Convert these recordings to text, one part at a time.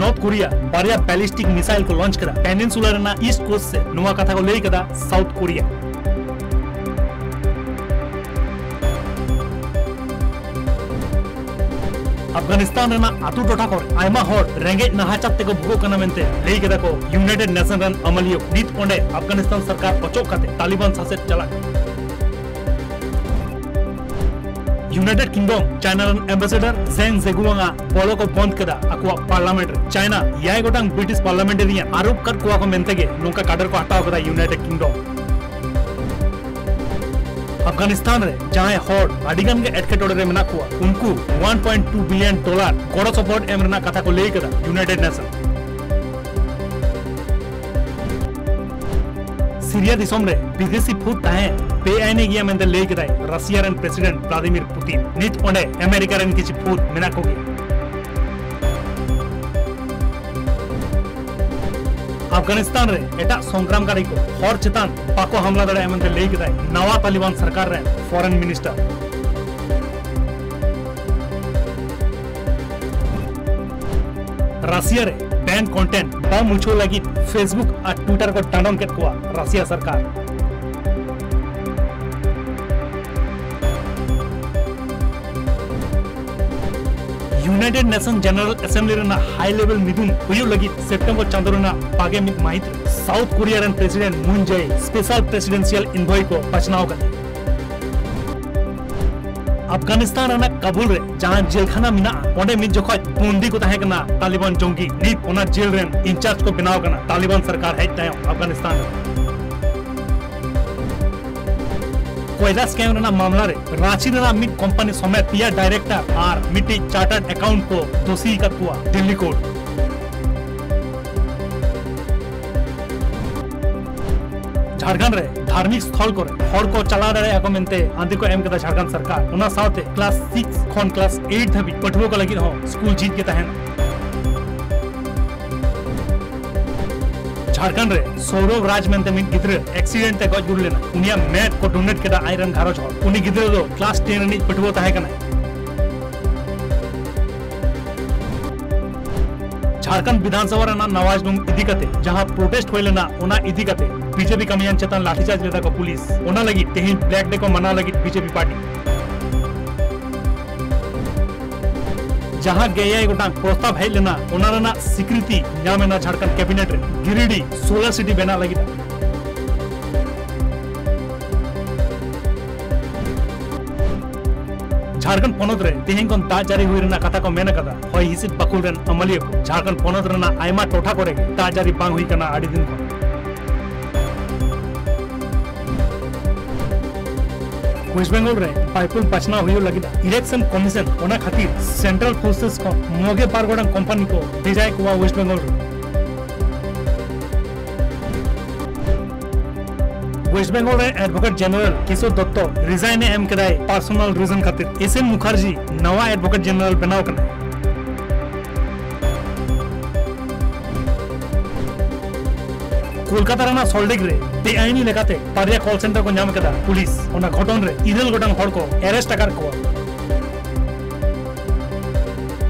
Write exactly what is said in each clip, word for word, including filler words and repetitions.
South Korea ᱵᱟᱨᱭᱟ ballistic missile ᱠᱚ ᱞᱚᱧᱪ ᱠᱮᱫᱟ ᱯᱮᱱᱤᱱᱥᱩᱞᱟ ᱨᱮᱱᱟᱜ ᱤᱥᱴ ᱠᱳᱥᱴ ᱥᱮᱫ, ᱱᱚᱣᱟ ᱠᱟᱛᱷᱟ ᱠᱚ ᱞᱟᱹᱭ ᱠᱮᱫᱟ ᱥᱟᱣᱩᱛᱷ ᱠᱳᱨᱤᱭᱟ᱾ ᱟᱯᱷᱜᱟᱱᱤᱥᱛᱟᱱ ᱨᱮᱱᱟᱜ ᱟᱛᱳ ᱴᱚᱴᱷᱟ ᱠᱚᱨᱮ ᱟᱭᱢᱟ ᱦᱚᱲ ᱨᱮᱸᱜᱮᱡ ᱱᱟᱦᱟᱪᱟᱨ ᱛᱮᱠᱚ ᱵᱷᱩᱜᱟᱹᱜ ᱠᱟᱱᱟ ᱢᱮᱱᱛᱮ ᱞᱟᱹᱭ ᱠᱮᱫᱟ ᱠᱚ ᱤᱭᱩᱱᱟᱭᱴᱮᱰ ᱱᱮᱥᱚᱱ ᱨᱮᱱ ᱟᱹᱢᱟᱹᱞᱤᱭᱟᱹ ᱠᱚ᱾ ᱱᱤᱛ ᱚᱸᱰᱮ ᱟᱯᱷᱜᱟᱱᱤᱥᱛᱟᱱ ᱥᱚᱨᱠᱟᱨ ᱚᱪᱚᱜ ᱠᱟᱛᱮ ᱛᱟᱞᱤᱵᱟᱱ ᱥᱟᱥᱮᱛ ᱪᱟᱞᱟᱜ ᱠᱟᱱᱟ᱾ ᱤᱭᱩᱱᱟᱭᱴᱮᱰ ᱠᱤᱝᱰᱚᱢ ᱪᱟᱭᱱᱟ ᱨᱮᱱ ᱮᱢᱵᱟᱥᱮᱰᱟᱨ ᱡᱮᱝ ᱡᱮᱜᱩᱣᱟᱝ ᱟᱜ ᱵᱚᱞᱚ ᱠᱚ ᱵᱚᱱᱫ ᱠᱮᱫᱟ ᱟᱠᱚᱣᱟᱜ ᱯᱟᱨᱞᱟᱢᱮᱱᱴ ᱨᱮ᱾ ᱪᱟᱭᱱᱟ ᱮᱭᱟᱭ ᱜᱚᱴᱟᱝ ᱵᱨᱤᱴᱤᱥ ᱯᱟᱨᱞᱟᱢᱮᱱᱴᱟᱨᱤᱭᱟᱱ ᱟᱨᱳᱯ ᱠᱟᱫ ᱠᱚᱣᱟ ᱠᱚ ᱢᱮᱱᱛᱮ ᱜᱮ ᱱᱚᱝᱠᱟ ᱠᱟᱰᱟᱨ ᱠᱚ ᱦᱟᱛᱟᱣ ᱠᱮᱫᱟ ᱤᱭᱩᱱᱟᱭᱴᱮᱰ ᱠᱤᱝᱰᱚᱢ᱾ ᱟᱯᱷᱜᱟᱱᱤᱥᱛᱟᱱ ᱨᱮ ᱡᱟᱦᱟᱸᱭ ᱦᱚᱲ ᱟᱹᱰᱤ ᱜᱟᱱ ᱜᱮ ᱮᱴᱠᱮᱴᱚᱬᱮ ᱨᱮ ᱢᱮᱱᱟᱜ ᱠᱚᱣᱟ, ᱩᱱᱠᱩ one point two billion dollar ᱜᱚᱲᱚ ᱥᱚᱯᱚᱦᱚᱫ ᱮᱢ ᱨᱮᱱᱟᱜ ᱠᱟᱛᱷᱟ ᱠᱚ ᱞᱟᱹᱭ ᱠᱮᱫᱟ ᱤᱭᱩᱱᱟᱭᱴᱮᱰ ᱱᱮᱥᱚᱱ᱾ ᱥᱤᱨᱤᱭᱟ ᱫᱤᱥᱚᱢ ᱨᱮ ᱵᱤᱫᱮᱥᱤ ᱯᱷᱟᱹᱫ ᱛᱟᱦᱮᱸ ᱵᱮᱟᱭᱤᱱᱤ ᱜᱮᱭᱟ ᱢᱮᱱᱛᱮ ᱞᱟᱹᱭ ᱠᱮᱫᱟᱭ ᱨᱟᱥᱤᱭᱟ ᱨᱮᱱ ᱯᱨᱮᱥᱤᱰᱮᱱᱴ ᱵᱷᱞᱟᱫᱤᱢᱤᱨ ᱯᱩᱛᱤᱱ᱾ ᱱᱤᱛ ᱚᱸᱰᱮ ᱟᱢᱮᱨᱤᱠᱟ ᱨᱮᱱ ᱠᱤᱪᱷᱩ ᱯᱷᱟᱹᱫ ᱢᱮᱱᱟᱜ ᱠᱚᱜᱮᱭᱟ᱾ ᱟᱯᱷᱜᱟᱱᱤᱥᱛᱟᱱ ᱨᱮ ᱮᱴᱟᱜ ᱥᱚᱝᱜᱨᱟᱢᱠᱟᱨᱤ ᱠᱚ ᱦᱚᱲ ᱪᱮᱛᱟᱱ ᱵᱟᱠᱚ ᱦᱟᱢᱞᱟ ᱫᱟᱲᱮᱭᱟᱜᱼᱟ ᱢᱮᱱᱛᱮ ᱞᱟᱹᱭ ᱠᱮᱫᱟᱭ ᱱᱟᱣᱟ ᱛᱟᱞᱤᱵᱟᱱ ᱥᱚᱨᱠᱟᱨ ᱨᱮᱱ ᱯᱷᱚᱨᱮᱱ ᱢᱤᱱᱤᱥᱴᱟᱨ᱾ ᱨᱟᱥᱤᱭᱟ ᱨᱮ ᱵᱮᱱ ᱠᱚᱱᱴᱮᱱᱴ ᱵᱟᱝ ᱢᱩᱪᱷᱟᱹᱣ ᱞᱟᱹᱜᱤᱫ Facebook ᱟᱨ Twitter ᱠᱚ ᱰᱟᱸᱰᱚᱢ ᱠᱮᱫ ᱠᱚᱣᱟ ᱨᱟᱥᱤᱭᱟ ᱥᱚᱨᱠᱟᱨ᱾ ᱤᱭᱩᱱᱟᱭᱴᱮᱰ ᱱᱮᱥᱚᱱ ᱡᱮᱱᱟᱨᱟᱞ ᱮᱥᱮᱢᱵᱞᱤ ᱨᱮᱱᱟᱜ ᱦᱟᱭ ᱞᱮᱵᱮᱞ ᱢᱤᱫᱩᱱ ᱦᱩᱭᱩᱜ ᱞᱟᱹᱜᱤᱫ ᱥᱮᱯᱴᱮᱢᱵᱚᱨ ᱪᱟᱸᱫᱚ ᱨᱮᱱᱟᱜ ᱵᱟᱜᱮ ᱢᱤᱫ ᱢᱟᱹᱦᱤᱛ ᱨᱮ ᱥᱟᱣᱩᱛᱷ ᱠᱳᱨᱤᱭᱟ ᱨᱮᱱ ᱯᱨᱮᱥᱤᱰᱮᱱᱴ ᱢᱩᱱ ᱡᱟᱭ ᱥᱯᱮᱥᱟᱞ ᱯᱨᱮᱥᱤᱰᱮᱱᱥᱤᱭᱟᱞ ᱮᱱᱵᱷᱚᱭ ᱠᱚ ᱵᱟᱪᱷᱱᱟᱣ ᱟᱠᱟᱫᱮᱭᱟ᱾ ᱟᱯᱷᱜᱟᱱᱤᱥᱛᱟᱱ ᱨᱮᱱᱟᱜ ᱠᱟᱵᱩᱞ ᱨᱮ ᱡᱟᱦᱟᱸ ᱡᱮᱞ ᱠᱷᱟᱱᱟ ᱢᱮᱱᱟᱜᱼᱟ, ᱚᱸᱰᱮ ᱢᱤᱫ ᱡᱚᱠᱷᱚᱡ ᱵᱚᱱᱫᱤ ᱠᱚ ᱛᱟᱦᱮᱸ ᱠᱟᱱᱟ ᱛᱟᱞᱤᱵᱟᱱ ᱡᱚᱝᱜᱤ᱾ ᱱᱤᱛ ᱚᱱᱟ ᱡᱮᱞ ᱨᱮᱱ ᱤᱱᱪᱟᱨᱡᱽ ᱠᱚ ᱵᱮᱱᱟᱣ ᱠᱟᱱᱟ ᱛᱟᱞᱤᱵᱟᱱ ᱥᱚᱨᱠᱟᱨ ᱦᱮᱡ ᱛᱟᱭᱚᱢ ᱟᱯᱷᱜᱟᱱᱤᱥᱛᱟᱱ ᱨᱮ᱾ ᱠᱚᱭᱞᱟ ᱥᱠᱮᱢ ᱨᱮᱱᱟᱜ ᱢᱟᱢᱞᱟ ᱨᱮ ᱨᱟᱸᱪᱤ ᱨᱮᱱᱟᱜ ᱢᱤᱫ ᱠᱳᱢᱯᱟᱱᱤ ᱥᱚᱢᱮᱛ ᱯᱮᱭᱟ ᱰᱟᱭᱨᱮᱠᱴᱚᱨ ᱟᱨ ᱢᱤᱫᱴᱤᱡ ᱪᱟᱨᱴᱟᱨᱰ ᱮᱠᱟᱣᱩᱱᱴ ᱠᱚ ᱫᱳᱥᱤ ᱟᱠᱟᱫ ᱠᱚᱣᱟ ᱫᱤᱞᱞᱤ ᱠᱳᱨᱴ᱾ ᱡᱷᱟᱲᱠᱷᱚᱸᱰ ᱨᱮ ᱫᱷᱟᱨᱢᱤᱠ ᱥᱛᱷᱚᱞ ᱠᱚᱨᱮ ᱦᱚᱲ ᱠᱚ ᱪᱟᱞᱟᱣ ᱫᱟᱲᱮᱭᱟᱜᱼᱟ ᱠᱚ ᱢᱮᱱᱛᱮ ᱟᱸᱫᱮ ᱠᱚ ᱮᱢ ᱠᱮᱫᱟ ᱡᱷᱟᱲᱠᱷᱚᱸᱰ ᱥᱚᱨᱠᱟᱨ᱾ ᱚᱱᱟ ᱥᱟᱶᱛᱮ ᱠᱞᱟᱥ ᱥᱤᱠᱥ ᱠᱷᱚᱱ ᱠᱞᱟᱥ ᱮᱭᱤᱴ ᱫᱷᱟᱹᱵᱤᱡ ᱯᱟᱹᱴᱷᱩᱣᱟᱹ ᱠᱚ ᱞᱟᱹᱜᱤᱫ ᱦᱚᱸ ᱥᱠᱩᱞ ᱡᱷᱤᱡ ᱜᱮ ᱛᱟᱦᱮᱱᱟ᱾ ᱡᱷᱟᱲᱠᱷᱚᱸᱰ ᱨᱮ ᱥᱚᱣᱨᱚᱵᱷ ᱨᱟᱡᱽ ᱢᱮᱱᱛᱮ ᱢᱤᱫ ᱜᱤᱫᱽᱨᱟᱹ ᱮᱠᱥᱤᱰᱮᱱᱴ ᱛᱮ ᱜᱚᱡ ᱜᱩᱨ ᱞᱮᱱᱟ᱾ ᱩᱱᱤᱭᱟᱜ ᱢᱮᱫ ᱠᱚ ᱰᱳᱱᱮᱴ ᱠᱮᱫᱟ ᱟᱡ ᱨᱮᱱ ᱜᱷᱟᱨᱚᱸᱡᱽ ᱦᱚᱲ᱾ ᱩᱱᱤ ᱜᱤᱫᱽᱨᱟᱹ ᱫᱚ ᱠᱞᱟᱥ ᱴᱮᱱ ᱨᱤᱱᱤᱡ ᱯᱟᱹᱴᱷᱩᱣᱟᱹ ᱛᱟᱦᱮᱸ ᱠᱟᱱᱟᱭ᱾ ᱡᱷᱟᱲᱠᱷᱚᱸᱰ ᱵᱤᱫᱷᱟᱱ ᱥᱚᱵᱷᱟ ᱨᱮᱱᱟᱜ ᱱᱟᱣᱟ ᱡᱩᱞᱩᱢ ᱤᱫᱤ ᱠᱟᱛᱮ ᱡᱟᱦᱟᱸ ᱯᱨᱚᱴᱮᱥᱴ ᱦᱩᱭ ᱞᱮᱱᱟ, ᱚᱱᱟ ᱤᱫᱤ ᱠᱟᱛᱮ ᱵᱤᱡᱮᱯᱤ ᱠᱟᱹᱢᱤᱭᱟᱱ ᱪᱮᱛᱟᱱ ᱞᱟᱴᱷᱤᱪᱟᱨᱡᱽ ᱞᱮᱫᱟ ᱠᱚ ᱯᱩᱞᱤᱥ᱾ ᱚᱱᱟ ᱞᱟᱹᱜᱤᱫ ᱛᱮᱦᱮᱧ ᱵᱞᱮᱠ ᱰᱮ ᱠᱚ ᱢᱟᱱᱟᱣ ᱞᱟᱹᱜᱤᱫ ᱵᱤᱡᱮᱯᱤ ᱯᱟᱨᱴᱤ᱾ ᱡᱟᱦᱟᱸ ᱜᱮᱭᱟᱭ ᱜᱚᱴᱟᱝ ᱯᱨᱚᱥᱛᱟᱵ ᱦᱮᱡ ᱞᱮᱱᱟ, ᱚᱱᱟ ᱨᱮᱱᱟᱜ ᱥᱤᱠᱨᱤᱛᱤ ᱧᱟᱢ ᱮᱱᱟ ᱡᱷᱟᱲᱠᱷᱚᱸᱰ ᱠᱮᱵᱤᱱᱮᱴ ᱨᱮ ᱜᱤᱨᱤᱰᱤ ᱥᱳᱞᱟᱨ ᱥᱤᱴᱤ ᱵᱮᱱᱟᱣ ᱞᱟᱹᱜᱤᱫ᱾ ᱡᱷᱟᱲᱠᱷᱚᱸᱰ ᱯᱚᱱᱚᱛ ᱨᱮ ᱛᱮᱦᱮᱧ ᱠᱷᱚᱱ ᱫᱟᱜ ᱡᱟᱹᱲᱤ ᱦᱩᱭ ᱨᱮᱱᱟᱜ ᱠᱟᱛᱷᱟ ᱠᱚ ᱢᱮᱱ ᱟᱠᱟᱫᱟ ᱦᱚᱭ ᱦᱤᱸᱥᱤᱫ ᱵᱟᱹᱠᱷᱩᱞ ᱨᱮᱱ ᱟᱹᱢᱟᱹᱞᱤᱭᱟᱹ ᱠᱚ᱾ ᱡᱷᱟᱲᱠᱷᱚᱸᱰ ᱯᱚᱱᱚᱛ ᱨᱮᱱᱟᱜ ᱟᱭᱢᱟ ᱴᱚᱴᱷᱟ ᱠᱚᱨᱮ ᱜᱮ ᱫᱟᱜ ᱡᱟᱹᱲᱤ ᱵᱟᱝ ᱦᱩᱭ ᱠᱟᱱᱟ ᱟᱹᱰᱤ ᱫᱤᱱ ᱠᱷᱚᱱ᱾ ᱳᱭᱮᱥᱴ ᱵᱮᱝᱜᱚᱞ ᱨᱮ ᱵᱟᱭᱯᱳᱞ ᱵᱟᱪᱷᱱᱟᱣ ᱦᱩᱭᱩᱜ ᱞᱟᱹᱜᱤᱫ ᱤᱞᱮᱠᱥᱚᱱ ᱠᱚᱢᱤᱥᱚᱱ, ᱚᱱᱟ ᱠᱷᱟᱹᱛᱤᱨ ᱥᱮᱱᱴᱨᱟᱞ ᱯᱷᱳᱨᱥᱮᱥ ᱠᱷᱚᱱ ᱢᱚᱜᱮ ᱵᱟᱨ ᱜᱚᱴᱟᱝ ᱠᱳᱢᱯᱟᱱᱤ ᱠᱚ ᱵᱷᱮᱡᱟᱭᱮᱫ ᱠᱚᱣᱟ ᱳᱭᱮᱥᱴ ᱵᱮᱝᱜᱚᱞ ᱨᱮ᱾ ᱳᱭᱮᱥᱴ ᱵᱮᱝᱜᱚᱞ ᱨᱮ ᱮᱰᱵᱷᱳᱠᱮᱴ ᱡᱮᱱᱟᱨᱮᱞ ᱠᱤᱥᱳᱨ ᱫᱚᱛᱛᱚ ᱨᱤᱡᱟᱭᱤᱱ ᱮ ᱮᱢ ᱠᱮᱫᱟᱭ ᱯᱟᱨᱥᱚᱱᱟᱞ ᱨᱤᱡᱚᱱ ᱠᱷᱟᱹᱛᱤᱨ᱾ ᱮᱥ ᱮᱱ ᱢᱩᱠᱷᱟᱨᱡᱤ ᱱᱟᱣᱟ ᱮᱰᱵᱷᱳᱠᱮᱴ ᱡᱮᱱᱟᱨᱮᱞ ᱵᱮᱱᱟᱣ ᱠᱟᱱᱟᱭ᱾ ᱠᱳᱞᱠᱟᱛᱟ ᱨᱮᱱᱟᱜ ᱥᱚᱞᱰᱤᱜ ᱨᱮ ᱵᱮᱟᱭᱤᱱᱤ ᱞᱮᱠᱟᱛᱮ ᱵᱟᱨᱭᱟ ᱠᱚᱞ ᱥᱮᱱᱴᱟᱨ ᱠᱚ ᱧᱟᱢ ᱠᱮᱫᱟ ᱯᱩᱞᱤᱥ᱾ ᱚᱱᱟ ᱜᱷᱚᱴᱚᱱ ᱨᱮ ᱤᱨᱟᱹᱞ ᱜᱚᱴᱟᱝ ᱦᱚᱲ ᱠᱚ ᱮᱨᱮᱥᱴ ᱟᱠᱟᱫ ᱠᱚᱣᱟ᱾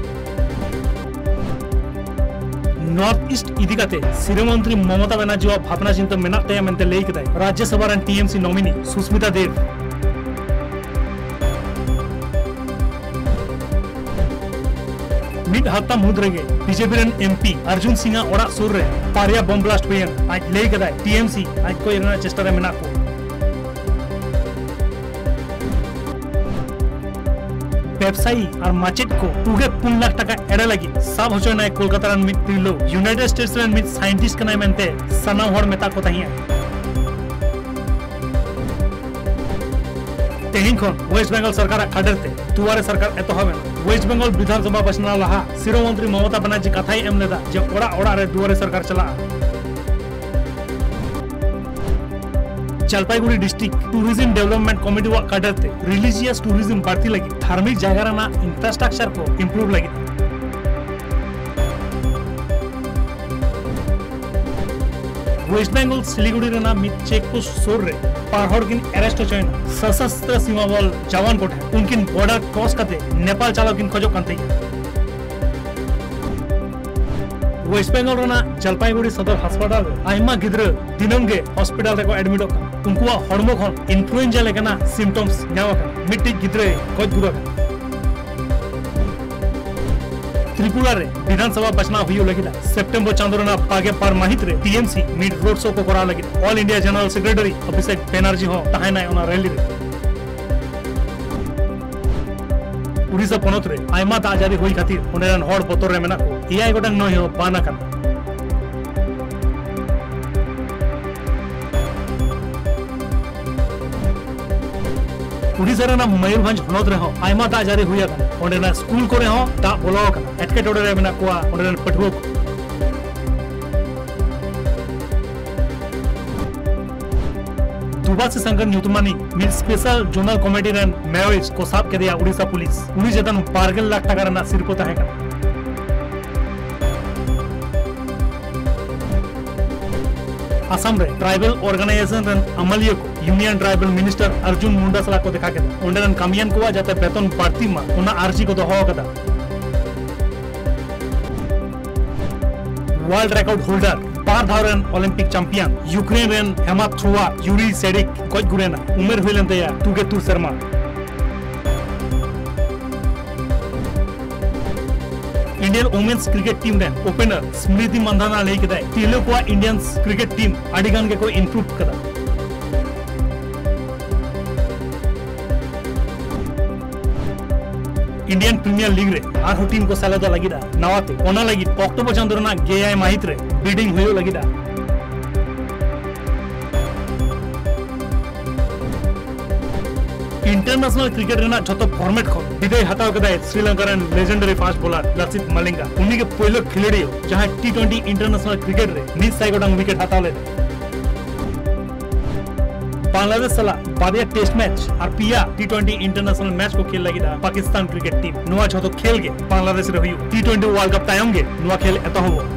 ᱱᱚᱨᱛᱷ ᱤᱥᱴ ᱤᱫᱤ ᱠᱟᱛᱮ ᱥᱤᱨᱟᱹ ᱢᱚᱱᱛᱨᱤ ᱢᱚᱢᱚᱛᱟ ᱵᱟᱱᱟᱨᱡᱤᱣᱟᱜ ᱵᱷᱟᱵᱽᱱᱟ ᱪᱤᱱᱛᱟᱹ ᱢᱮᱱᱟᱜ ᱛᱟᱭᱟ ᱢᱮᱱᱛᱮ ᱞᱟᱹᱭ ᱠᱮᱫᱟᱭ ᱨᱟᱡᱽᱭᱚᱥᱚᱵᱷᱟ ᱨᱮᱱ ᱴᱤ ᱮᱢ ᱥᱤ ᱱᱚᱢᱤᱱᱤ ᱥᱩᱥᱢᱤᱛᱟ ᱫᱮᱵᱽ᱾ ᱢᱤᱫ ᱦᱟᱯᱛᱟ ᱢᱩᱫᱽ ᱨᱮᱜᱮ ᱵᱤᱡᱮᱯᱤ ᱨᱮᱱ ᱮᱢ ᱯᱤ ᱟᱨᱡᱩᱱ ᱥᱤᱝ ᱟᱜ ᱚᱲᱟᱜ ᱥᱩᱨ ᱨᱮ ᱵᱟᱨᱭᱟ ᱵᱚᱢ ᱵᱞᱟᱥᱴ ᱦᱩᱭᱮᱱ᱾ ᱟᱡ ᱞᱟᱹᱭ ᱠᱮᱫᱟᱭ, ᱴᱤ ᱮᱢ ᱥᱤ ᱟᱡ ᱠᱚᱭ ᱨᱮᱱᱟᱜ ᱪᱮᱥᱴᱟ ᱨᱮ ᱢᱮᱱᱟᱜ ᱠᱚᱣᱟ᱾ ᱵᱮᱵᱽᱥᱟᱭᱤ ᱟᱨ ᱢᱟᱪᱮᱫ ᱠᱚ ᱯᱩᱜᱮ ᱯᱩᱱ ᱞᱟᱠᱷ ᱴᱟᱠᱟ ᱮᱲᱮ ᱞᱟᱹᱜᱤᱫ ᱥᱟᱵ ᱦᱚᱪᱚᱭᱮᱱᱟᱭ ᱠᱳᱞᱠᱟᱛᱟ ᱨᱮᱱ ᱢᱤᱫ ᱛᱤᱨᱞᱟᱹ᱾ ᱤᱭᱩᱱᱟᱭᱴᱮᱰ ᱥᱴᱮᱴᱥ ᱨᱮᱱ ᱢᱤᱫ ᱥᱟᱭᱮᱱᱴᱤᱥᱴ ᱠᱟᱱᱟᱭ ᱢᱮᱱᱛᱮ ᱥᱟᱱᱟᱢ ᱦᱚᱲ ᱢᱮᱛᱟ ᱠᱚ ᱛᱟᱦᱮᱸᱫ᱾ ᱛᱮᱦᱮᱧ ᱠᱷᱚᱱ ᱳᱭᱮᱥᱴ ᱵᱮᱝᱜᱚᱞ ᱥᱚᱨᱠᱟᱨᱟᱜ ᱠᱟᱰᱮᱨ ᱛᱮ ᱫᱩᱣᱟᱨᱮ ᱥᱚᱨᱠᱟᱨ ᱮᱛᱚᱦᱚᱵ ᱮᱱᱟ᱾ ᱳᱭᱮᱥᱴ ᱵᱮᱝᱜᱚᱞ ᱵᱤᱫᱷᱟᱱ ᱥᱚᱵᱷᱟ ᱵᱟᱪᱷᱱᱟᱣ ᱞᱟᱦᱟ ᱥᱤᱨᱟᱹ ᱢᱚᱱᱛᱨᱤ ᱢᱚᱢᱚᱛᱟ ᱵᱟᱱᱟᱨᱡᱤ ᱠᱟᱛᱷᱟᱭ ᱮᱢ ᱞᱮᱫᱟ ᱡᱮ ᱚᱲᱟᱜ ᱚᱲᱟᱜ ᱨᱮ ᱫᱩᱣᱟᱨᱮ ᱥᱚᱨᱠᱟᱨ ᱪᱟᱞᱟᱜᱼᱟ᱾ ᱡᱚᱞᱯᱟᱭᱜᱩᱲᱤ ᱰᱤᱥᱴᱨᱤᱠᱴ ᱴᱩᱨᱤᱡᱚᱢ ᱰᱮᱵᱷᱞᱚᱯᱢᱮᱱᱴ ᱠᱚᱢᱤᱴᱤᱣᱟᱜ ᱠᱟᱰᱟᱨ ᱛᱮ ᱨᱤᱞᱤᱡᱤᱭᱟᱥ ᱴᱩᱨᱤᱡᱚᱢ ᱵᱟᱹᱲᱛᱤ ᱞᱟᱹᱜᱤᱫ ᱫᱷᱟᱨᱢᱤᱠ ᱡᱟᱭᱜᱟ ᱨᱮᱱᱟᱜ ᱤᱱᱯᱷᱨᱟᱥᱴᱨᱟᱠᱪᱟᱨ ᱠᱚ ᱤᱢᱯᱨᱩᱵᱷ ᱞᱟᱹᱜᱤᱫ᱾ ᱳᱭᱮᱥᱴ ᱵᱮᱝᱜᱚᱞ ᱥᱤᱞᱤᱜᱩᱲᱤ ᱨᱮᱱᱟᱜ ᱢᱤᱫ ᱪᱮᱠ ᱯᱳᱥᱴ ᱥᱩᱨ ᱨᱮ ᱵᱟᱨ ᱦᱚᱲ ᱠᱤᱱ ᱮᱨᱮᱥᱴ ᱦᱚᱪᱚᱭᱮᱱᱟ ᱥᱚᱥᱚᱥᱛᱨᱚ ᱥᱤᱢᱟ ᱵᱚᱞ ᱡᱟᱣᱟᱱ ᱠᱚ ᱴᱷᱮᱱ᱾ ᱩᱱᱠᱤᱱ ᱵᱚᱨᱰᱟᱨ ᱠᱨᱚᱥ ᱠᱟᱛᱮ ᱱᱮᱯᱟᱞ ᱪᱟᱞᱟᱣ ᱠᱤᱱ ᱠᱷᱚᱡᱚᱜ ᱠᱟᱱ ᱛᱟᱦᱮᱸᱫᱼᱟ᱾ ᱳᱭᱮᱥᱴ ᱵᱮᱝᱜᱚᱞ ᱨᱮᱱᱟᱜ ᱡᱚᱞᱯᱟᱭᱜᱩᱲᱤ ᱥᱚᱫᱚᱨ ᱦᱟᱥᱯᱟᱛᱟᱞ ᱨᱮ ᱟᱭᱢᱟ ᱜᱤᱫᱽᱨᱟᱹ ᱫᱤᱱᱟᱹᱢ ᱜᱮ ᱦᱚᱥᱯᱤᱴᱟᱞ ᱨᱮᱠᱚ ᱮᱰᱢᱤᱴᱚᱜ ᱠᱟᱱᱟ᱾ ᱩᱱᱠᱩᱣᱟᱜ ᱦᱚᱲᱢᱚ ᱠᱷᱚᱱ ᱤᱱᱯᱷᱞᱩᱭᱮᱱᱡᱟ ᱞᱮᱠᱟᱱᱟᱜ ᱥᱤᱢᱴᱚᱢᱥ ᱧᱟᱢ ᱟᱠᱟᱱᱟ᱾ ᱢᱤᱫᱴᱤᱡ ᱜᱤᱫᱽᱨᱟᱹᱭ ᱜᱚᱡ ᱜᱩᱨ ᱟᱠᱟᱱᱟ᱾ ᱛᱨᱤᱯᱩᱨᱟ ᱨᱮ ᱵᱤᱫᱷᱟᱱ ᱥᱚᱵᱷᱟ ᱵᱟᱪᱷᱱᱟᱣ ᱦᱩᱭᱩᱜ ᱞᱟᱹᱜᱤᱫ ᱥᱮᱯᱴᱮᱢᱵᱚᱨ ᱪᱟᱸᱫᱚ ᱨᱮᱱᱟᱜ ᱵᱟᱜᱮ ᱵᱟᱨ ᱢᱟᱹᱦᱤᱛ ᱨᱮ ᱴᱤ ᱮᱢ ᱥᱤ ᱢᱤᱫ ᱨᱳᱰ ᱥᱳ ᱠᱚ ᱠᱚᱨᱟᱣ ᱞᱟᱹᱜᱤᱫ᱾ All India general secretary Abhishek Banerjee ᱦᱚᱸ ᱛᱟᱦᱮᱸᱱᱟᱭ ᱚᱱᱟ ᱨᱮᱞᱤ ᱨᱮ᱾ ᱩᱰᱤᱥᱟ ᱯᱚᱱᱚᱛ ᱨᱮ ᱟᱭᱢᱟ ᱫᱟᱜ ᱡᱟᱹᱲᱤ ᱦᱩᱭ ᱠᱷᱟᱹᱛᱤᱨ ᱚᱸᱰᱮ ᱨᱮᱱ ᱦᱚᱲ ᱵᱚᱛᱚᱨ ᱨᱮ ᱢᱮᱱᱟᱜ ᱠᱚᱣᱟ᱾ ᱮᱭᱟᱭ ᱜᱚᱴᱟᱝ ᱱᱟᱹᱭ ᱦᱚᱸ ᱵᱟᱱ ᱟᱠᱟᱱᱟ᱾ ᱩᱰᱤᱥᱟ ᱨᱮᱱᱟᱜ ᱢᱚᱭᱩᱨᱵᱷᱚᱸᱡᱽ ᱦᱚᱱᱚᱛ ᱨᱮᱦᱚᱸ ᱟᱭᱢᱟ ᱫᱟᱜ ᱡᱟᱹᱲᱤ ᱦᱩᱭ ᱟᱠᱟᱱᱟ᱾ ᱚᱸᱰᱮᱱᱟᱜ ᱥᱠᱩᱞ ᱠᱚᱨᱮ ᱦᱚᱸ ᱫᱟᱜ ᱵᱚᱞᱚ ᱟᱠᱟᱱᱟ᱾ ᱮᱴᱠᱮᱴᱚᱬᱮ ᱨᱮ ᱢᱮᱱᱟᱜ ᱠᱚᱣᱟ ᱚᱸᱰᱮ ᱨᱮᱱ ᱯᱟᱹᱴᱷᱩᱣᱟᱹ ᱠᱚ᱾ ᱫᱩᱵᱟᱥᱤ ᱥᱟᱝᱜᱟᱨ ᱧᱩᱛᱩᱢᱟᱱᱤᱡ ᱢᱤᱫ ᱥᱯᱮᱥᱟᱞ ᱡᱳᱱᱟᱞ ᱠᱚᱢᱤᱴᱤ ᱨᱮᱱ ᱢᱮᱭᱚᱨᱤᱡ ᱠᱚ ᱥᱟᱵ ᱠᱮᱫᱮᱭᱟ ᱩᱰᱤᱥᱟ ᱯᱩᱞᱤᱥ᱾ ᱩᱱᱤ ᱪᱮᱛᱟᱱ ᱵᱟᱨ ᱜᱮᱞ ᱞᱟᱠᱷ ᱴᱟᱠᱟ ᱨᱮᱱᱟᱜ ᱥᱤᱨᱯᱟᱹ ᱛᱟᱦᱮᱸ ᱠᱟᱱᱟ᱾ ᱟᱥᱟᱢ ᱨᱮ ᱴᱨᱟᱭᱵᱟᱞ ᱚᱨᱜᱟᱱᱟᱭᱡᱮᱥᱚᱱ ᱨᱮᱱ ᱟᱹᱢᱟᱹᱞᱤᱭᱟᱹ ᱠᱚ union tribal minister Arjun Munda ᱥᱟᱞᱟᱜ ᱠᱚ ᱫᱮᱠᱷᱟ ᱠᱮᱫᱟ᱾ ᱚᱸᱰᱮ ᱨᱮᱱ ᱠᱟᱹᱢᱤᱭᱟᱱ ᱠᱚᱣᱟᱜ ᱡᱟᱛᱮ ᱵᱮᱛᱚᱱ ᱵᱟᱹᱲᱛᱤᱜ ᱢᱟ, ᱚᱱᱟ ᱟᱨᱡᱤ ᱠᱚ ᱫᱚᱦᱚ ᱟᱠᱟᱫᱟ᱾ ᱣᱟᱨᱞᱰ ᱨᱮᱠᱚᱨᱰ ᱦᱳᱞᱰᱟᱨ, ᱵᱟᱨ ᱫᱷᱟᱣ ᱨᱮᱱ ᱚᱞᱤᱢᱯᱤᱠ ᱪᱟᱢᱯᱤᱭᱟᱱ, ᱭᱩᱠᱨᱮᱱ ᱨᱮᱱ ᱦᱮᱢᱟ ᱛᱷᱨᱳᱣᱟᱨ ᱭᱩᱨᱤ ᱥᱮᱰᱤᱠ ᱜᱚᱡ ᱜᱩᱨ ᱮᱱᱟ᱾ ᱩᱢᱮᱨ ᱦᱩᱭ ᱞᱮᱱ ᱛᱟᱭᱟ ᱛᱩᱜᱮ ᱛᱩᱨ ᱥᱮᱨᱢᱟ᱾ ᱤᱱᱰᱤᱭᱟᱱ ᱣᱩᱢᱮᱱᱥ ᱠᱨᱤᱠᱮᱴ ᱴᱤᱢ ᱨᱮᱱ ᱳᱯᱮᱱᱟᱨ ᱥᱢᱨᱤᱛᱤ ᱢᱟᱱᱫᱷᱟᱱᱟ ᱞᱟᱹᱭ ᱠᱮᱫᱟᱭ, ᱛᱤᱨᱞᱟᱹ ᱠᱚᱣᱟᱜ ᱤᱱᱰᱤᱭᱟᱱ ᱠᱨᱤᱠᱮᱴ ᱴᱤᱢ ᱟᱹᱰᱤ ᱜᱟᱱ ᱜᱮᱠᱚ ᱤᱢᱯᱨᱩᱵᱷ ᱠᱟᱫᱟ᱾ ᱤᱱᱰᱤᱭᱟᱱ ᱯᱨᱤᱢᱤᱭᱟᱨ ᱞᱤᱜᱽ ᱨᱮ ᱟᱨᱦᱚᱸ ᱴᱤᱢ ᱠᱚ ᱥᱮᱞᱮᱫᱚᱜ ᱞᱟᱹᱜᱤᱫᱟ ᱱᱟᱣᱟᱛᱮ᱾ ᱚᱱᱟ ᱞᱟᱹᱜᱤᱫ ᱚᱠᱴᱳᱵᱚᱨ ᱪᱟᱸᱫᱳ ᱨᱮᱱᱟᱜ ᱜᱮᱭᱟᱭ ᱢᱟᱹᱦᱤᱛ ᱨᱮ ᱵᱤᱰᱤᱝ ᱦᱩᱭᱩᱜ ᱞᱟᱹᱜᱤᱫᱟ᱾ ᱤᱱᱴᱟᱨᱱᱮᱥᱱᱟᱞ ᱠᱨᱤᱠᱮᱴ ᱨᱮᱱᱟᱜ ᱡᱷᱚᱛᱚ ᱯᱷᱚᱨᱢᱮᱴ ᱠᱷᱚᱱ ᱵᱤᱫᱟᱹᱭ ᱦᱟᱛᱟᱣ ᱠᱮᱫᱟᱭ ᱥᱨᱤᱞᱚᱝᱠᱟ ᱨᱮᱱ ᱞᱮᱡᱮᱱᱰᱟᱨᱤ ᱯᱷᱟᱥᱴ ᱵᱚᱞᱟᱨ ᱞᱟᱥᱤᱛ ᱢᱟᱞᱤᱝᱜᱟ᱾ ᱩᱱᱤ ᱜᱮ ᱯᱳᱭᱞᱳ ᱠᱷᱮᱞᱳᱰᱤᱭᱟᱹ ᱡᱟᱦᱟᱸᱭ ᱴᱤ ᱴᱩᱭᱮᱱᱴᱤ ᱤᱱᱴᱟᱨᱱᱮᱥᱱᱟᱞ ᱠᱨᱤᱠᱮᱴ ᱨᱮ ᱢᱤᱫ ᱥᱟᱭ ᱜᱚᱴᱟᱝ ᱣᱤᱠᱮᱴ ᱦᱟᱛᱟᱣ ᱞᱮᱫᱟ᱾ ᱵᱟᱝᱞᱟᱫᱮᱥ ᱥᱟᱞᱟᱜ ᱵᱟᱨᱭᱟ ᱴᱮᱥᱴ ᱢᱮᱪ ᱟᱨ ᱯᱮᱭᱟ ᱴᱤ ᱴᱩᱭᱮᱱᱴᱤ ᱤᱱᱴᱟᱨᱱᱮᱥᱱᱟᱞ ᱢᱮᱪ ᱠᱚ ᱠᱷᱮᱞ ᱞᱟᱹᱜᱤᱫ ᱯᱟᱠᱤᱥᱛᱟᱱ ᱠᱨᱤᱠᱮᱴ ᱴᱤᱢ᱾ ᱱᱚᱣᱟ ᱡᱷᱚᱛᱚ ᱠᱷᱮᱞ ᱜᱮ ᱵᱟᱝᱞᱟᱫᱮᱥ ᱨᱮ ᱦᱩᱭᱩᱜᱼᱟ᱾ ᱴᱤ ᱴᱩᱭᱮᱱᱴᱤ ᱣᱟᱨᱞᱰ ᱠᱟᱯ ᱛᱟᱭᱚᱢ ᱜᱮ ᱱᱚᱣᱟ ᱠᱷᱮᱞ ᱮᱛᱚᱦᱚᱵᱚᱜᱼᱟ᱾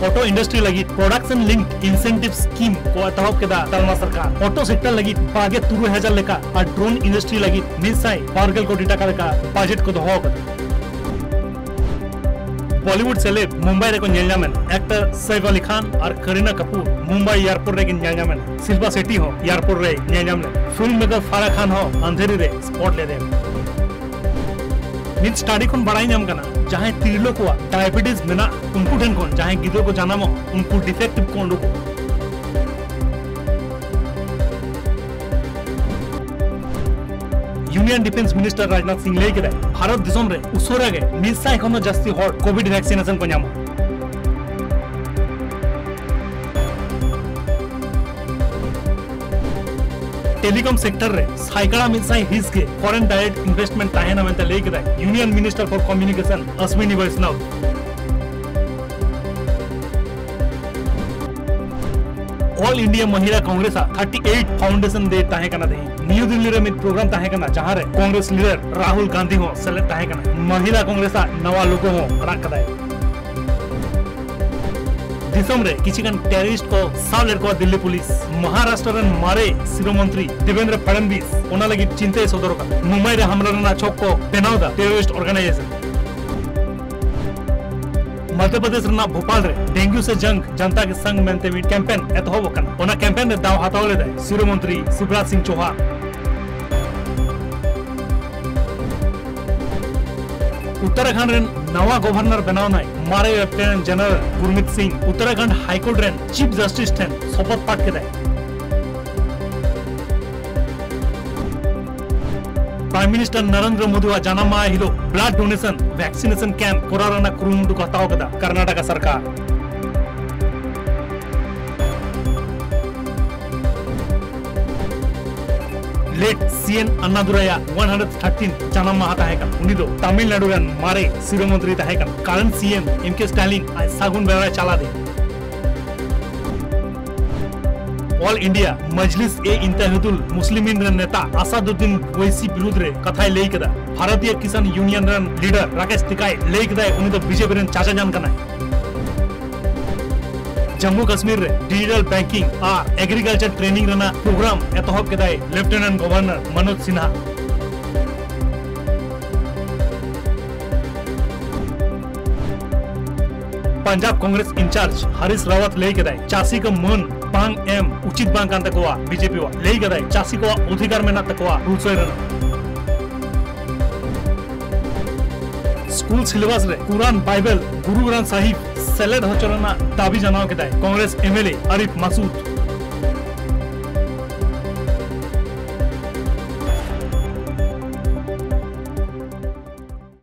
ᱚᱴᱳ ᱤᱱᱰᱟᱥᱴᱨᱤ ᱞᱟᱹᱜᱤᱫ ᱯᱨᱚᱰᱟᱠᱥᱚᱱ ᱞᱤᱝᱠᱰ ᱤᱱᱥᱮᱱᱴᱤᱵᱷ ᱥᱠᱤᱢ ᱠᱚ ᱮᱛᱚᱦᱚᱵ ᱠᱮᱫᱟ ᱛᱟᱞᱢᱟ ᱥᱚᱨᱠᱟᱨ᱾ ᱚᱴᱳ ᱥᱮᱠᱴᱚᱨ ᱞᱟᱹᱜᱤᱫ ᱵᱟᱜᱮ ᱛᱩᱨᱩᱭ ᱦᱟᱡᱟᱨ ᱞᱮᱠᱟ ᱟᱨ ᱰᱨᱳᱱ ᱤᱱᱰᱟᱥᱴᱨᱤ ᱞᱟᱹᱜᱤᱫ ᱢᱤᱫ ᱥᱟᱭ ᱵᱟᱨ ᱜᱮᱞ ᱠᱳᱴᱤ ᱴᱟᱠᱟ ᱞᱮᱠᱟ ᱵᱟᱡᱮᱴ ᱠᱚ ᱫᱚᱦᱚ ᱟᱠᱟᱫᱟ᱾ ᱵᱚᱞᱤᱣᱩᱰ ᱥᱮᱞᱮᱵ ᱢᱩᱢᱵᱟᱭ ᱨᱮᱠᱚ ᱧᱮᱞ ᱧᱟᱢ ᱮᱱᱟ᱾ ᱮᱠᱴᱟᱨ ᱥᱮᱯᱷ ᱟᱞᱤ ᱠᱷᱟᱱ ᱟᱨ ᱠᱟᱨᱤᱱᱟ ᱠᱟᱯᱩᱨ ᱢᱩᱢᱵᱟᱭ ᱮᱭᱟᱨᱯᱳᱨᱴ ᱨᱮᱠᱤᱱ ᱧᱮᱞ ᱧᱟᱢ ᱮᱱᱟ᱾ ᱥᱤᱞᱯᱟ ᱥᱮᱴᱴᱤ ᱦᱚᱸ ᱮᱭᱟᱨᱯᱳᱨᱴ ᱨᱮᱭ ᱧᱮᱞ ᱧᱟᱢ ᱞᱮᱱᱟ᱾ ᱯᱷᱤᱞᱢ ᱢᱮᱠᱟᱨ ᱯᱷᱟᱨᱟ ᱠᱷᱟᱱ ᱦᱚᱸ ᱟᱱᱫᱷᱮᱨᱤ ᱨᱮ ᱥᱯᱚᱴ ᱞᱮᱫᱮᱭᱟ᱾ ᱢᱤᱫ ᱥᱴᱟᱰᱤ ᱠᱷᱚᱱ ᱵᱟᱲᱟᱭ ᱧᱟᱢ ᱠᱟᱱᱟ, ᱡᱟᱦᱟᱸᱭ ᱛᱤᱨᱞᱟᱹ ᱠᱚᱣᱟᱜ ᱰᱟᱭᱟᱵᱮᱴᱤᱥ ᱢᱮᱱᱟᱜ, ᱩᱱᱠᱩ ᱴᱷᱮᱱ ᱠᱷᱚᱱ ᱡᱟᱦᱟᱸᱭ ᱜᱤᱫᱽᱨᱟᱹ ᱠᱚ ᱡᱟᱱᱟᱢᱚᱜ, ᱩᱱᱠᱩ ᱰᱤᱯᱷᱮᱠᱴᱤᱵᱷ ᱠᱚ ᱩᱰᱩᱠᱚᱜ᱾ ᱤᱭᱩᱱᱤᱭᱚᱱ ᱰᱤᱯᱷᱮᱱᱥ ᱢᱤᱱᱤᱥᱴᱟᱨ ᱨᱟᱡᱽᱱᱟᱛᱷ ᱥᱤᱝ ᱞᱟᱹᱭ ᱠᱮᱫᱟᱭ, ᱵᱷᱟᱨᱚᱛ ᱫᱤᱥᱚᱢ ᱨᱮ ᱩᱥᱟᱹᱨᱟ ᱜᱮ ᱢᱤᱫ ᱥᱟᱭ ᱠᱷᱚᱱ ᱦᱚᱸ ᱡᱟᱹᱥᱛᱤ ᱦᱚᱲ ᱠᱳᱵᱷᱤᱰ ᱵᱷᱮᱠᱥᱤᱱᱮᱥᱚᱱ ᱠᱚ ᱧᱟᱢᱟ᱾ ᱴᱮᱞᱤᱠᱚᱢ ᱥᱮᱠᱴᱚᱨ ᱨᱮ ᱥᱟᱭᱠᱟᱲᱟ ᱢᱤᱫ ᱥᱟᱭ ᱦᱤᱸᱥ ᱜᱮ ᱯᱷᱚᱨᱮᱱ ᱰᱟᱭᱨᱮᱠᱴ ᱤᱱᱵᱷᱮᱥᱴᱢᱮᱱᱴ ᱛᱟᱦᱮᱱᱟ ᱢᱮᱱᱛᱮ ᱞᱟᱹᱭ ᱠᱮᱫᱟᱭ union minister for communication Ashwini Vaishnaw. All India Mahila Congress ᱟᱜ ᱛᱷᱟᱨᱴᱤ ᱮᱭᱤᱴ ᱯᱷᱟᱣᱩᱱᱰᱮᱥᱚᱱ ᱰᱮ ᱛᱟᱦᱮᱸ ᱠᱟᱱᱟ ᱛᱮᱦᱮᱧ᱾ ᱱᱤᱭᱩ ᱫᱤᱞᱞᱤ ᱨᱮ ᱢᱤᱫ ᱯᱨᱳᱜᱨᱟᱢ ᱛᱟᱦᱮᱸ ᱠᱟᱱᱟ, ᱡᱟᱦᱟᱸ ᱨᱮ ᱠᱚᱝᱜᱨᱮᱥ ᱞᱤᱰᱟᱨ ᱨᱟᱦᱩᱞ ᱜᱟᱱᱫᱷᱤ ᱦᱚᱸ ᱥᱮᱞᱮᱫ ᱛᱟᱦᱮᱸ ᱠᱟᱱᱟ᱾ ᱢᱚᱦᱤᱞᱟ ᱠᱚᱝᱜᱨᱮᱥ ᱟᱜ ᱱᱟᱣᱟ ᱞᱳᱜᱳ ᱦᱚᱸ ᱟᱲᱟᱜ ᱠᱟᱫᱟᱭ᱾ ᱫᱤᱥᱚᱢ ᱨᱮ ᱠᱤᱪᱷᱤ ᱜᱟᱱ ᱴᱮᱨᱚᱨᱤᱥᱴ ᱠᱚ ᱥᱟᱵ ᱞᱮᱫ ᱠᱚᱣᱟ ᱫᱤᱞᱞᱤ ᱯᱩᱞᱤᱥ᱾ ᱢᱚᱦᱟᱨᱟᱥᱴᱨᱚ ᱨᱮᱱ ᱢᱟᱨᱮ ᱥᱤᱨᱟᱹ ᱢᱚᱱᱛᱨᱤ ᱫᱮᱵᱮᱱᱫᱨᱚ ᱯᱷᱟᱲᱟᱱᱵᱤᱥ ᱚᱱᱟ ᱞᱟᱹᱜᱤᱫ ᱪᱤᱱᱛᱟᱹᱭ ᱥᱚᱫᱚᱨ ᱟᱠᱟᱫᱟ᱾ ᱢᱩᱢᱵᱟᱭ ᱨᱮ ᱦᱟᱢᱞᱟ ᱨᱮᱱᱟᱜ ᱪᱷᱚᱠ ᱠᱚ ᱵᱮᱱᱟᱣ ᱮᱫᱟ ᱴᱮᱨᱚᱨᱤᱥᱴ ᱚᱨᱜᱟᱱᱟᱭᱡᱮᱥᱚᱱ᱾ ᱢᱚᱫᱷᱭᱚ ᱯᱨᱚᱫᱮᱥ ᱨᱮᱱᱟᱜ ᱵᱷᱳᱯᱟᱞ ᱨᱮ ᱰᱮᱝᱜᱩ ᱥᱮ ᱡᱚᱝ ᱡᱟᱱᱛᱟ ᱠᱤ ᱥᱚᱝᱜᱷ ᱢᱮᱱᱛᱮ ᱢᱤᱫ ᱠᱮᱢᱯᱮᱱ ᱮᱛᱚᱦᱚᱵ ᱟᱠᱟᱱᱟ᱾ ᱚᱱᱟ ᱠᱮᱢᱯᱮᱱ ᱨᱮ ᱫᱟᱣ ᱦᱟᱛᱟᱣ ᱞᱮᱫᱟᱭ ᱥᱤᱨᱟᱹ ᱢᱚᱱᱛᱨᱤ ᱥᱤᱵᱨᱟᱡᱽ ᱥᱤᱝ ᱪᱳᱦᱟᱱ᱾ ᱩᱛᱛᱚᱨᱟᱠᱷᱚᱸᱰ ᱨᱮᱱ ᱱᱟᱣᱟ ᱜᱚᱵᱷᱚᱨᱱᱚᱨ ᱵᱮᱱᱟᱣ ᱮᱱᱟᱭ ᱢᱟᱨᱮ ᱞᱮᱯᱷᱴᱮᱱᱮᱱᱴ ᱡᱮᱱᱟᱨᱟᱞ ᱜᱩᱨᱢᱤᱛ ᱥᱤᱝ᱾ ᱩᱛᱛᱚᱨᱟᱠᱷᱚᱸᱰ ᱦᱟᱭᱠᱳᱨᱴ ᱨᱮᱱ ᱪᱤᱯ ᱡᱟᱥᱴᱤᱥ ᱴᱷᱮᱱ ᱥᱚᱯᱚᱛ ᱯᱟᱴ ᱠᱮᱫᱟᱭ᱾ ᱯᱨᱟᱭᱤᱢ ᱢᱤᱱᱤᱥᱴᱟᱨ ᱱᱚᱨᱮᱱᱫᱨᱚ ᱢᱳᱫᱤᱣᱟᱜ ᱡᱟᱱᱟᱢ ᱢᱟᱦᱟ ᱦᱤᱞᱳᱜ ᱵᱞᱟᱰ ᱰᱳᱱᱮᱥᱚᱱ ᱵᱷᱮᱠᱥᱤᱱᱮᱥᱚᱱ ᱠᱮᱢᱯ ᱠᱚᱨᱟᱣ ᱨᱮᱱᱟᱜ ᱠᱩᱨᱩᱢᱩᱴᱩ ᱠᱚ ᱦᱟᱛᱟᱣ ᱠᱮᱫᱟ ᱠᱚᱨᱱᱟᱴᱚᱠᱟ ᱥᱚᱨᱠᱟᱨ᱾ ᱞᱮᱴ ᱥᱤ ᱮᱱ ᱟᱱᱱᱟᱫᱩᱨᱟᱭᱟᱜ ᱚᱣᱟᱱ ᱦᱟᱱᱰᱨᱮᱰ ᱛᱷᱟᱨᱴᱤᱱ ᱡᱟᱱᱟᱢ ᱢᱟᱦᱟ ᱛᱟᱦᱮᱸ ᱠᱟᱱᱟ᱾ ᱩᱱᱤ ᱫᱚ ᱛᱟᱢᱤᱞᱱᱟᱰᱩ ᱨᱮᱱ ᱢᱟᱨᱮ ᱥᱤᱨᱟᱹ ᱢᱚᱱᱛᱨᱤ ᱛᱟᱦᱮᱸ ᱠᱟᱱᱟ᱾ ᱠᱟᱨᱮᱱᱴ ᱥᱤ ᱮᱢ ᱮᱢ ᱠᱮ ᱥᱴᱟᱞᱤᱱ ᱟᱡ ᱥᱟᱹᱜᱩᱱ ᱵᱮᱲᱟᱭ ᱪᱟᱞᱟᱫᱮ᱾ ᱚᱞ ᱤᱱᱰᱤᱭᱟ ᱢᱚᱡᱽᱞᱤᱥ ᱮ ᱤᱱᱛᱟᱦᱟᱫᱩᱞ ᱢᱩᱥᱞᱤᱢᱤᱱ ᱨᱮᱱ ᱱᱮᱛᱟ ᱟᱥᱟᱫᱩᱫᱫᱤᱱ ᱳᱭᱥᱤ ᱵᱤᱨᱩᱫᱷ ᱨᱮ ᱠᱟᱛᱷᱟᱭ ᱞᱟᱹᱭ ᱠᱮᱫᱟ᱾ ᱵᱷᱟᱨᱚᱛᱤᱭᱚ ᱠᱤᱥᱟᱱ ᱭᱩᱱᱤᱭᱚᱱ ᱨᱮᱱ ᱞᱤᱰᱟᱨ ᱨᱟᱠᱮᱥ ᱴᱤᱠᱟᱭ ᱞᱟᱹᱭ ᱠᱮᱫᱟᱭ, ᱩᱱᱤ ᱫᱚ ᱵᱤᱡᱮᱯᱤ ᱨᱮᱱ ᱪᱟᱪᱟ ᱡᱟᱱ ᱠᱟᱱᱟᱭ᱾ ᱡᱟᱢᱢᱩ ᱠᱟᱥᱢᱤᱨ ᱨᱮ ᱰᱤᱡᱤᱴᱟᱞ ᱵᱮᱝᱠᱤᱝ ᱟᱨ ᱮᱜᱽᱨᱤᱠᱟᱞᱪᱟᱨ ᱴᱨᱮᱱᱤᱝ ᱨᱮᱱᱟᱜ ᱯᱨᱳᱜᱨᱟᱢ ᱮᱛᱚᱦᱚᱵ ᱠᱮᱫᱟᱭ ᱞᱮᱯᱷᱴᱮᱱᱮᱱᱴ ᱜᱚᱵᱷᱚᱨᱱᱚᱨ ᱢᱚᱱᱳᱡᱽ ᱥᱤᱱᱦᱟ᱾ ᱯᱟᱧᱡᱟᱵ ᱠᱚᱝᱜᱨᱮᱥ ᱤᱱᱪᱟᱨᱡᱽ ᱦᱟᱨᱤᱥ ᱨᱟᱣᱟᱛ ᱞᱟᱹᱭ ᱠᱮᱫᱟᱭ, ᱪᱟᱹᱥᱤ ᱠᱚ ᱢᱟᱹᱱ ᱵᱟᱝ ᱮᱢ ᱩᱪᱤᱛ ᱵᱟᱝ ᱠᱟᱱ ᱛᱟᱠᱚᱣᱟ ᱵᱤᱡᱮᱯᱤ ᱣᱟᱜ᱾ ᱞᱟᱹᱭ ᱠᱮᱫᱟᱭ, ᱪᱟᱹᱥᱤ ᱠᱚᱣᱟᱜ ᱚᱫᱷᱤᱠᱟᱨ ᱢᱮᱱᱟᱜ ᱛᱟᱠᱚᱣᱟ ᱦᱩᱞᱥᱟᱹᱭ ᱨᱮᱱᱟᱜ᱾ ᱥᱠᱩᱞ ᱥᱤᱞᱮᱵᱟᱥ ᱨᱮ ᱠᱩᱨᱟᱱ ᱵᱟᱭᱵᱮᱞ ᱜᱩᱨᱩ ᱜᱨᱟᱱᱛᱷ ᱥᱟᱦᱤᱵ ᱥᱮᱞᱮᱫ ᱦᱚᱪᱚ ᱨᱮᱱᱟᱜ ᱫᱟᱹᱵᱤ ᱡᱟᱱᱟᱣ ᱠᱮᱫᱟᱭ ᱠᱚᱝᱜᱨᱮᱥ ᱮᱢᱮᱞᱮ ᱟᱨᱤᱯᱷ ᱢᱟᱥᱩᱫ᱾